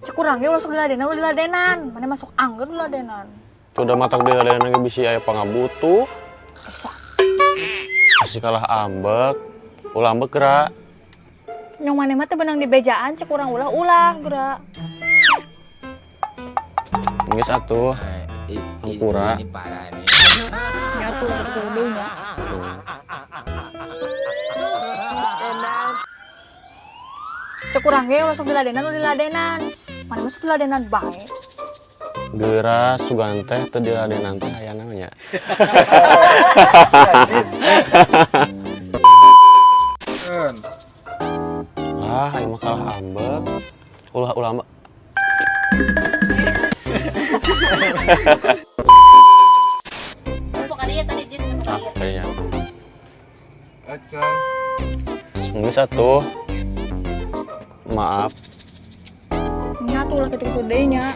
Cek urang ge ulah sok diladenan, ulah diladenan. Mana masuk angger diladenan. Sudah matak diladenan ge bisi aya pangabutuh. Asa. Asih kalah ambek. Ulah ambek geura. Nyong maneh mah teu beunang dibejaan, cek urang ulah ulah geura. Geus atuh. Hampura. Ini parah nih. Nya tuh kitu deui nya. Cek urang ge ulah sok diladenan, ulah diladenan. Maneh mah sok diladenan bae. Geura sugan teh teu diladenan teh aya naon nya. Ah, aing mah kalah ambek. Ulah ulah ambek. Pokoknya ya tadi Jin sama Ah, dia. kayaknya. Action. Geus atuh. Maaf. Nya tuh ulah kitu-kitu deui nya.